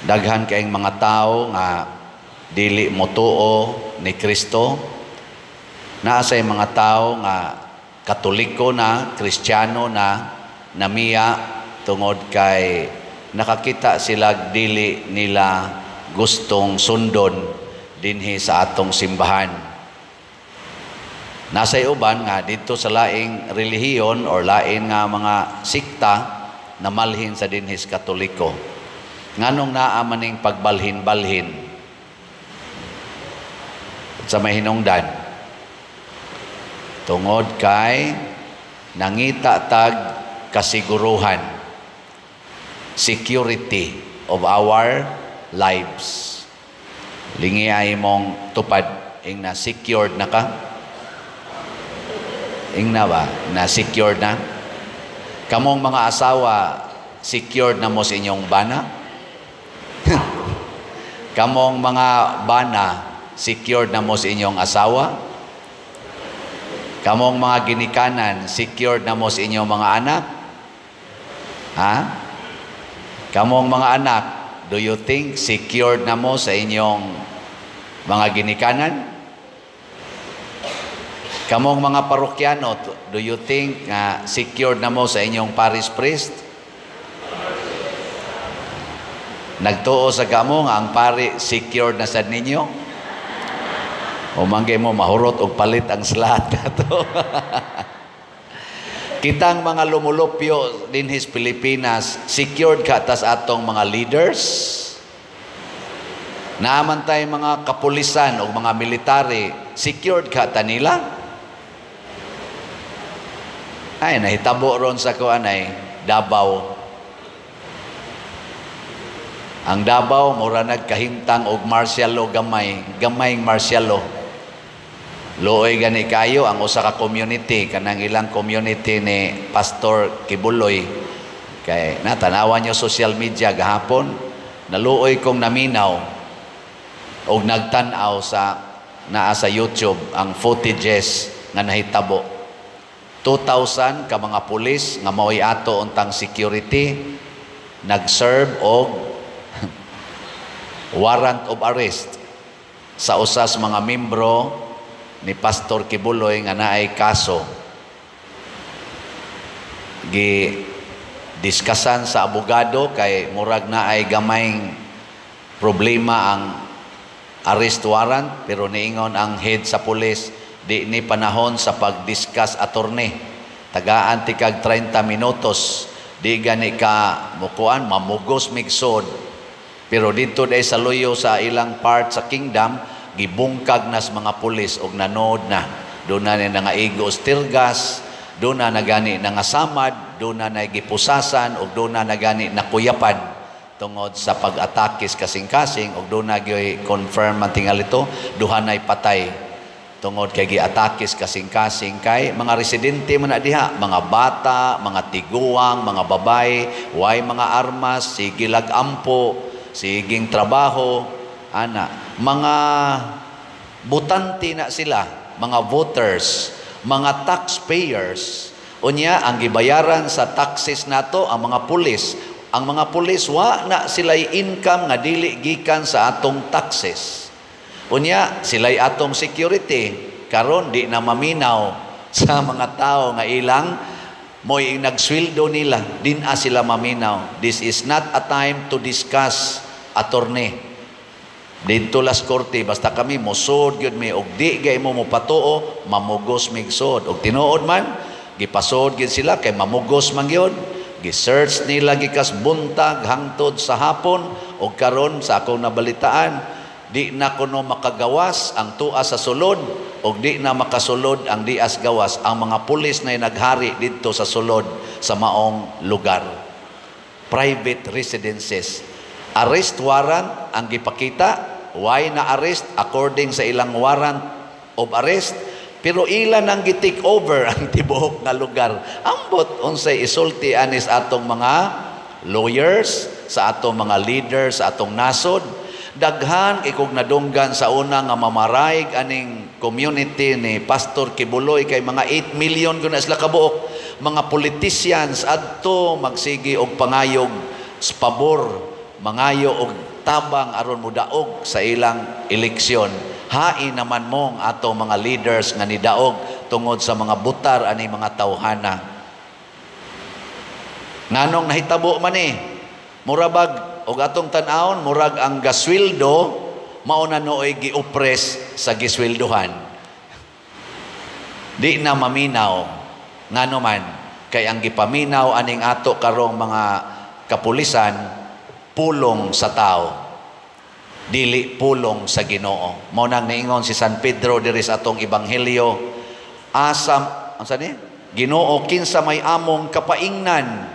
Daghan kaayong mga tao nga dili motuo ni Kristo. Naa say mga tao nga Katoliko na, Kristiyano na, namiya tungod kay nakakita sila dili nila gustong sundon dinhi sa atong simbahan. Naa say uban nga didto sa laing relihiyon or lain nga mga sikta, namalhin sa dinhi sa Katoliko. Nganong naa maning pagbalhin-balhin sa may hinungdan? Tungod kay nangita tag kasiguruhan, security of our lives. Lingi ay mong tupad, ing na secured na ka? Ing na ba? Na secured na? Kamong mga asawa, secured na mo sa inyong bana? Kamong mga bana, secured na mo sa inyong asawa? Kamong mga ginikanan, secured na mo sa inyong mga anak? Ha? Kamong mga anak, do you think secured na mo sa inyong mga ginikanan? Kamong mga parokyano, do you think nga secured na mo sa inyong parish priest? Nagtuo sa kamo nga ang pari secured na sad ninyo? O manggay mo mahurot og palit ang slot ato. Kitang mga lumulupyo dinhi sa Pilipinas, secured ka tas atong mga leaders? Naaman tay mga kapulisan o mga military, secured ka ta nila? Ay, nahitabo ron sa kuan ay Davao. Ang Davao mura nagkahimtang og martial law gamay, gamayng martial law. Luoy gani kayo ang usa ka community, kanang ilang community ni Pastor Quiboloy. Kay natanawan niyo social media gahapon, naluoy kong naminaw og nagtan-aw sa naa sa YouTube ang footages nga nahitabo. 2,000 ka mga pulis nga mao'y ato untang security nag-serve og warrant of arrest sa usas mga membro ni Pastor Quiboloy nga naay kaso. Gi diskasan sa abogado kay murag naay gamayng problema ang arrest warrant, pero niingon ang head sa pulis, di ni panahon sa pag-discuss, attorney, tagaan ti kag 30 minutos, di gani ka mukuan, mamugos migsod. Pero dito day sa luyo sa ilang part sa kingdom, gibungkag nas mga pulis og nanood na. Doon na ni nangaigo tear gas, doon na nagani nangasamad, doon na nagipusasan, og doon na nagani nakuyapan tungod sa pag-atakis kasing-kasing, og doon na gyoy confirm man tingali ito, duha na'y patay tungod kay giatakis kasing-kasing, kay mga residente man na diha, mga bata, mga tiguang, mga babae, way mga armas, sige lag-ampo, siging trabaho, ana, mga botante na sila, mga voters, mga taxpayers. Unya, ang gibayaran sa taxes nato ang mga pulis. Ang mga pulis, wa na sila'y income nga dili gikan sa atong taxes. Unya, sila'y atong security. Karon di na maminaw sa mga tao nga ilang mo'y nagsweldo nila, din a sila maminaw. This is not a time to discuss, attorney. Dito las korte, basta kami mosod gyud mi, og di gay mo mopatuo, mamugos migsod. Og tinuod man, gipasod gyud sila kay mamugos man gyud. Gi-search nila gikas buntag hangtod sa hapon, og karon sa akong nabalitaan, di na kuno makagawas ang tua sa sulod og di na makasulod ang dias gawas. Ang mga pulis na naghari didto sa sulod sa maong lugar. Private residences. Arrest warrant ang gipakita. Why na arrest according sa ilang warrant of arrest? Pero ilan ang gi-take over ang tibuok nga lugar. Ambot unsay isulti anis atong mga lawyers, sa atong mga leaders, sa atong nasod. Daghan kay kog nadunggan sa una nga mamaraig aning community ni Pastor Quiboloy, kay mga 8 million kun na sila kabuok. Mga politicians adto magsigi og pangayog sa pabor mangayo og tabang aron modaog sa ilang eleksyon. Hain naman mong ato mga leaders nga nidaog tungod sa mga butar ani mga tawhana. Nganong nahitabo man ni? Murabag og atong tan-awon, murag ang gasweldo mao na nooy giopres sa gisweldohan. Di na maminaw. Ngano man kay ang gipaminaw aning ato karong mga kapulisan, pulong sa tao, dili pulong sa Ginoo. Mao nang niingon si San Pedro diri sa atong ebanghelyo, asam unsa ni? Ginoo, kinsa may among kapaingnan?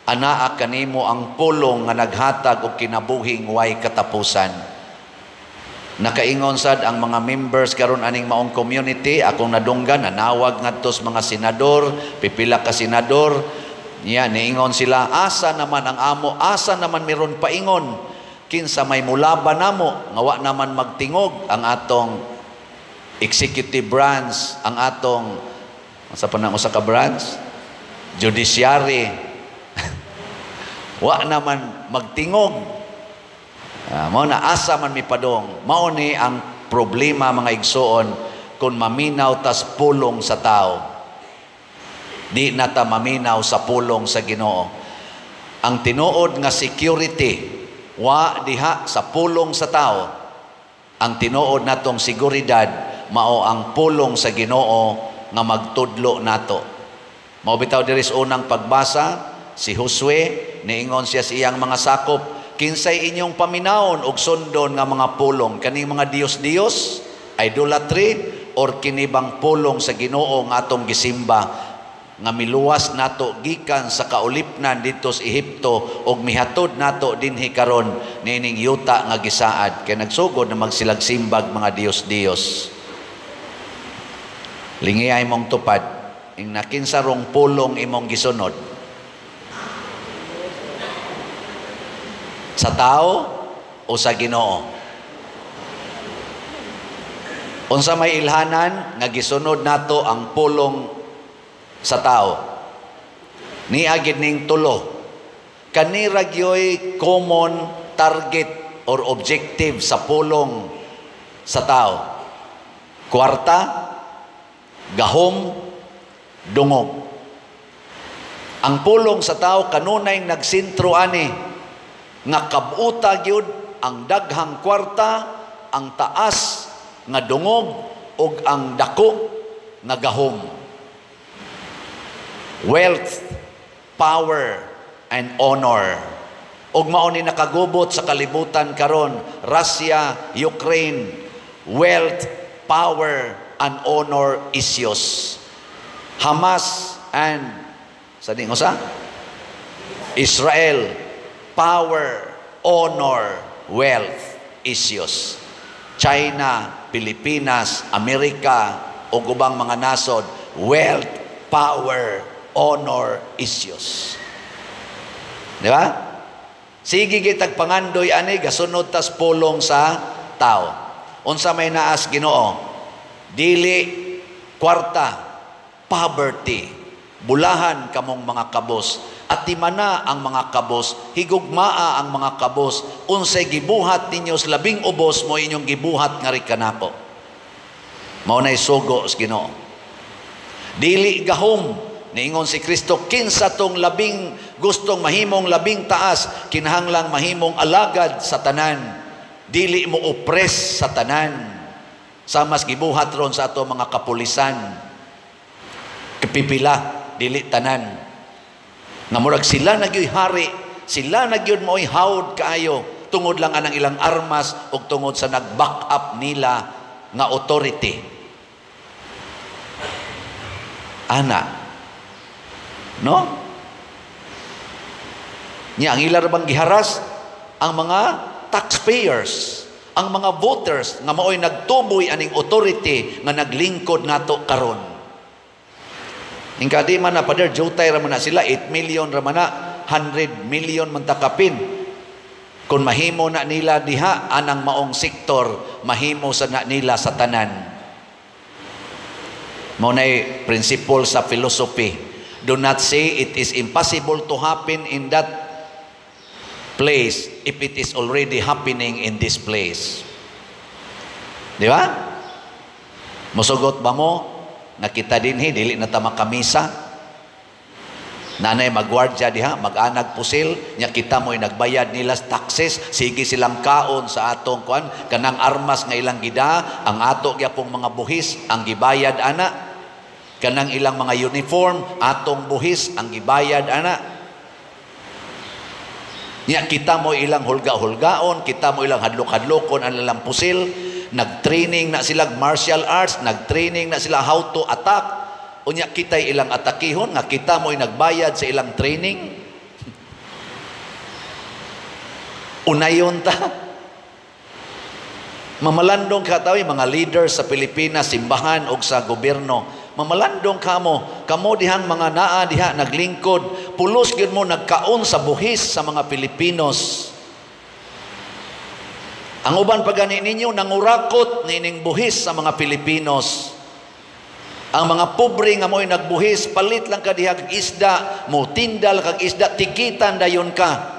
Anaa kanimo ang pulong nga naghatag og kinabuhing way katapusan. Nakaingon sad ang mga members karon aning maong community, akong nadunggan nanawag ngadto sa mga senador, pipila ka senador niya, niingon sila, asa naman ang amo, asa naman miron paingon, kinsa may mulaban namo nga wa naman magtingog ang atong executive branch, ang atong sa pa nang usa ka branch, judiciary, wa naman magtingog. Mao na asa man mipadong. Mao ni ang problema, mga igsoon, kung maminaw tas pulong sa tao. Di na ta maminaw sa pulong sa Ginoo. Ang tinuod nga security wa diha sa pulong sa tao. Ang tinuod natong seguridad mao ang pulong sa Ginoo nga magtudlo nato. Mao bitaw diri sa unang pagbasa, si Josue niingon siya sa iyang mga sakop, kinsay inyong paminawon og sundon nga mga pulong, kaning mga Dios-Dios, idolatry, or kinibang pulong sa Ginoo nga atong gisimba nga miluwas nato gikan sa kaulipnan didto sa Ehipto og mihatod nato dinhi karon niining yuta nga gisaad? Kay nagsugod na magsilagsimbag mga Dios-Dios. Lingiay mong tupad ing nakinsa rong pulong imong gisunod, sa tao o sa Ginoo? Unsa may ilhanan nga gisunod nato ang pulong sa tao? Niagid ning tulo. Kanira gyoy common target or objective sa pulong sa tao: kwarta, gahom, dungog. Ang pulong sa tao kanunay nagsentro ani nga kabuta gyud ang daghang kwarta, ang taas nga dungog ug ang dako nga gahom. Wealth, power, and honor. Ug mao ni nakagubot sa kalibutan karon, Russia, Ukraine, wealth, power, and honor issues. Hamas and sa usa? Israel, power, honor, wealth issues. China, Pilipinas, Amerika, ug ubang mga nasod, wealth, power, honor issues. Di ba? Sige gitag pangandoy ani gasunod tas pulong sa tao. Unsa may naas Ginoo? Dili kwarta, poverty. Bulahan kamong mga kabos. Atimana ang mga kabos, higugmaa ang mga kabos. Unsay gibuhat ninyo sa labing ubos mo inyong gibuhat nga kanako. Mao nay sugo sa Ginoo. Dili gahom. Niingon si Kristo, kinsa tong labing gustong mahimong labing taas, kinahanglang mahimong alagad sa tanan. Dili mo opres sa tanan. Sa mas gibuhat ron sa ato mga kapulisan. Kapipila, dili tanan. Nga murag sila na gyud hari, sila na gyud mo'y hawd kaayo tungod lang anang ilang armas ug tungod sa nag-back up nila nga authority. Ana. No? Nya ang ila ra bang giharas ang mga taxpayers, ang mga voters nga maoy nagtuboy aning authority nga naglingkod nato karon. Ingka di man na, Pader, jutay ra man na sila, 8 million ra man na, 100 million man takapin. Kung mahimo na nila diha anang maong sektor, mahimo sa na nila sa tanan. Mao nay principle sa philosophy. Do not say it is impossible to happen in that place. place if it is already happening in this place? Di ba? Musugot ba mo nga kita dinhi dili na ta makamisa? Nanay magwardya diha, mag-anag pusil, nya kita mo'y nagbayad nila sa taxes, sige silang kaon sa atong kuan, kanang armas nga ilang gida, ang ato gyapong mga buhis ang gibayad ana. Kanang ilang mga uniform, atong buhis ang gibayad ana. Nya kita mo ilang hulga-hulgaon, kita mo ilang hadlok-hadlokon ang ilang pusil, nag-training na sila martial arts, nag-training na sila how to attack. Unya kita'y ilang atakihon nga kita mo'y nagbayad sa ilang training. Unayon ta. Mamalandong ka tawi mga leaders sa Pilipinas, simbahan o sa gobyerno. Mamalandong ka mo, kamo dihang mga naa diha naglingkod, pulos gyud mo nagkaon sa buhis sa mga Pilipinos. Ang uban pa gani ninyo nangurakot nining buhis sa mga Pilipinos. Ang mga pobre nga mo'y nagbuhis, palit lang ka dihag isda, mutindal kag isda, tikitan dayon ka.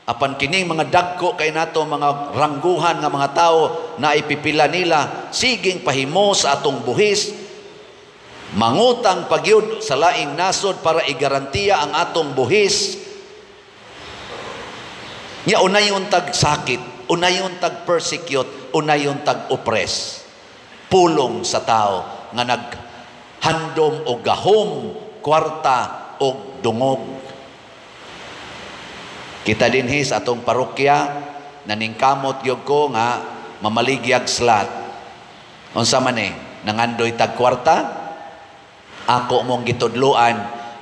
Apan kining mga dagko kay nato mga rangguhan nga mga tao na ipipila nila, siging pahimo sa atong buhis, mangutang pagyud sa laing nasod para igarantiya ang atong buhis. Nya unayon tag sakit, unayon tag persecute, unayon tag oppress. Pulong sa tao nga nag handom o gahom, kwarta o dungog. Kita dinhi sa atong parokya, naningkamot gyud ko nga mamaligyag slot. Unsa man eh, nangandoy tag kwarta? Ako mong gitudloan,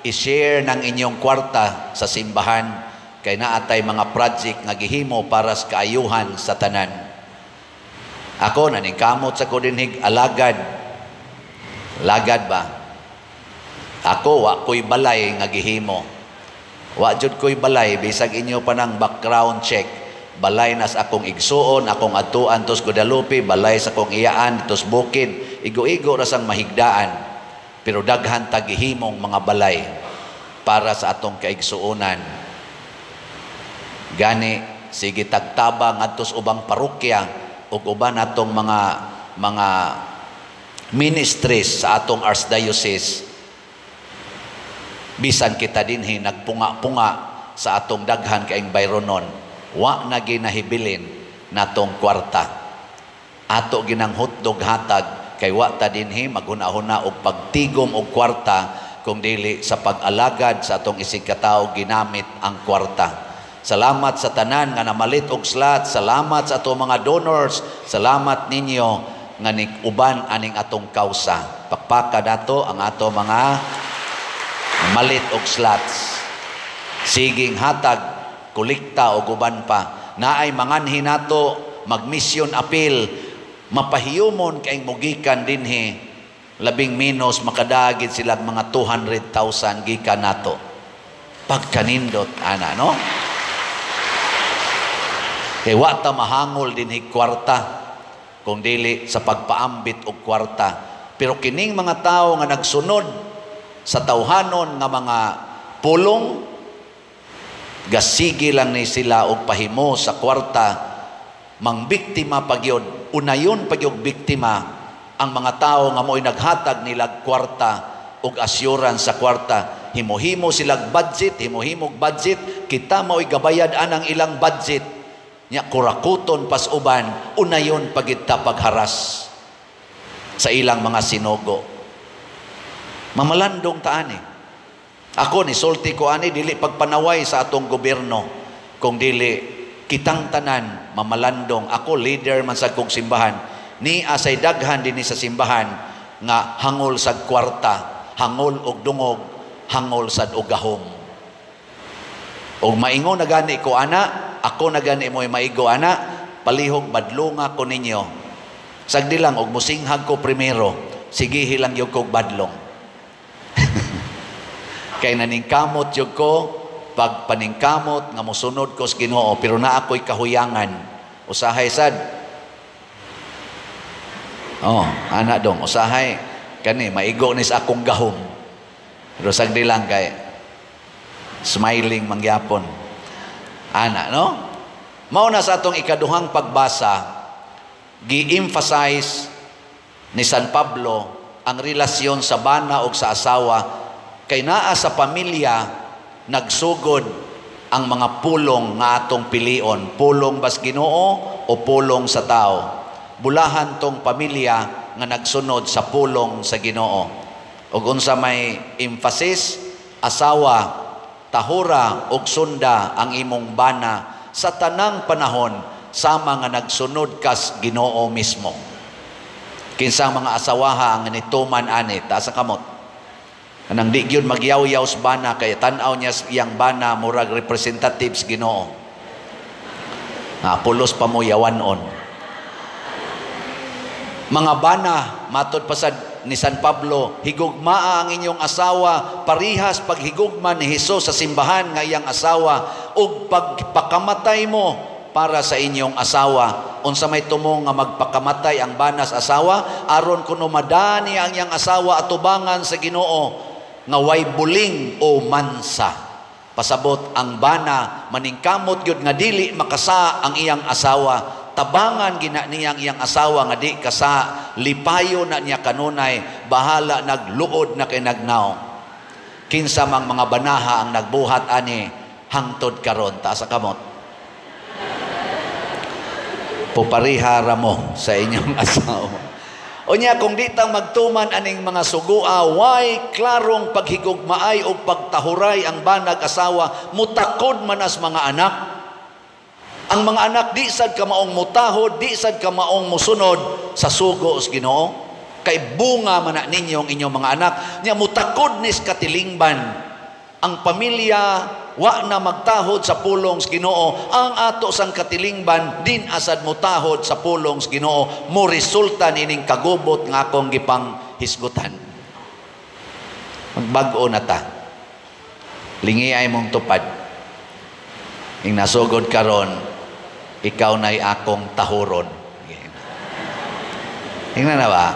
i-share ng inyong kwarta sa simbahan kay naatay mga project nga gihimo para sa kaayuhan sa tanan. Ako naningkamot sa ko dinhi alagad. Lagad ba? Ako, wa ko'y balay nga gihimo. Wa jud ko'y balay, bisag inyo pa ng background check. Balay nas akong igsuon, akong atuan tos Guadalupe, balay sa akong iyaan tos bukid. Igo-igo ra sang mahigdaan. Pero daghan tagihimong mga balay para sa atong kaigsuonan. Gani, sige tagtabang adtos ubang parokya ug uban atong mga ministries sa atong archdiocese. Bisan kita dinhi nagpunga-punga sa atong daghan kaing bayronon, wa na ginahibilin natong kwarta. Ato ginang hotdog hatag kay wa ta dinhi maghuna-huna og pagtigom og kwarta kung dili sa pag-alagad sa atong isig katawo ginamit ang kwarta. Salamat sa tanan nga namalit og slot, salamat sa atong mga donors, salamat ninyo nga nig-uban aning atong kausa. Pakpaka dato ang ato mga malit og slots. Siging hatag, kolekta og uban pa. Naay manganhi nato mag-mission appeal, mapahiyumon kay mugikan dinhi, labing menos makadagit sila mga 200,000 gikan nato. Pagkanindot ana, no? Kay wa ta mahangol dinhi kwarta kung dili sa pagpaambit og kwarta. Pero kining mga tao nga nagsunod sa tawhanon nga mga pulong, gasigi lang ni sila og pahimo sa kwarta, mangbiktima pagyod, unayon pagyod biktima ang mga tao nga mo'y naghatag nilag kwarta og assurance sa kwarta. Himo-himo silag budget, himo-himog budget, kita mo'y gabayad anang ilang budget. Nya kurakuton pas uban, unayon pagita pagharas sa ilang mga sinugo. Mamalandong taan eh. Ako ni sulti ko ani dili pagpanaway sa atong gobyerno, kung dili kitang tanan mamalandong. Ako leader man sa kong simbahan, ni asay daghan dinhi sa simbahan nga hangol sa kwarta, hangol og dungog, hangol sad og gahom. Og maingon na gani ko ana, ako na gani mo'y maigo ana, palihog badlonga ko ninyo. Sagdi lang og musinghag ko primero, sigihi lang gyud kog badlong. Kay naningkamot gyud ko, pag paningkamot nga mosunod ko sa Ginoo, pero naa ako'y kahuyangan. Usahay sad. Oh, ana dong, usahay kani maigo ni sa akong gahom. Pero sagdi lang kay smiling mangyapon. Ana, no? Mao na sa atong ikaduhang pagbasa, gi-emphasize ni San Pablo ang relasyon sa bana o sa asawa kay naa sa pamilya nagsugod ang mga pulong nga atong pilion, pulong bas Ginoo o pulong sa tao. Bulahan tong pamilya nga nagsunod sa pulong sa Ginoo. Ug unsa may emphasis? Asawa, tahura ug sunda ang imong bana sa tanang panahon sama nga nagsunod kas Ginoo mismo. Kinsa ang mga asawaha ang nituman ani? Taas ang kamot. Anang di gyud magyaw-yaw sa bana kay tan-aw niya iyang bana murag representatives Ginoo. Ah, pulos pa mo yawanon. Mga bana, matod pa sa ni San Pablo, higugmaa ang inyong asawa, parihas paghigugma ni Hesus sa simbahan nga iyang asawa, ug pagpakamatay mo para sa inyong asawa. Unsa may tumong nga magpakamatay ang banas asawa? Aron kuno madani ang iyang asawa atubangan sa Ginoo nga way buling o mansa. Pasabot ang bana maningkamot gyud nga dili makasa ang iyang asawa. Tabangan gina niya ang iyang asawa nga di kasa, lipayo na niya kanunay, bahala nagluod na kay nagnaw. Kinsa mang mga banaha ang nagbuhat ani hangtod karon? Taas sa kamot. Pupariha ra mo sa inyong asawa. Unya kung di ta magtuman aning mga sugua, way klarong paghigugmaay o pagtahuray ang banag asawa, mutakod man as mga anak. Ang mga anak di sad kamaong mutahod, di sad kamaong musunod sa sugo sa Ginoo. Kay bunga man na ninyong inyong mga anak, nya mutakod nis katilingban. Ang pamilya wa na magtahod sa pulong sa Ginoo, ang ato sang katilingban din asad mutahod sa pulong sa Ginoo, mo resulta nining kagubot nga akong gipang hisgutan. Magbag-o na ta. Lingi ay mong tupad. Ing nasugod karon, ikaw na'y akong tahuron. Ingnan na ba?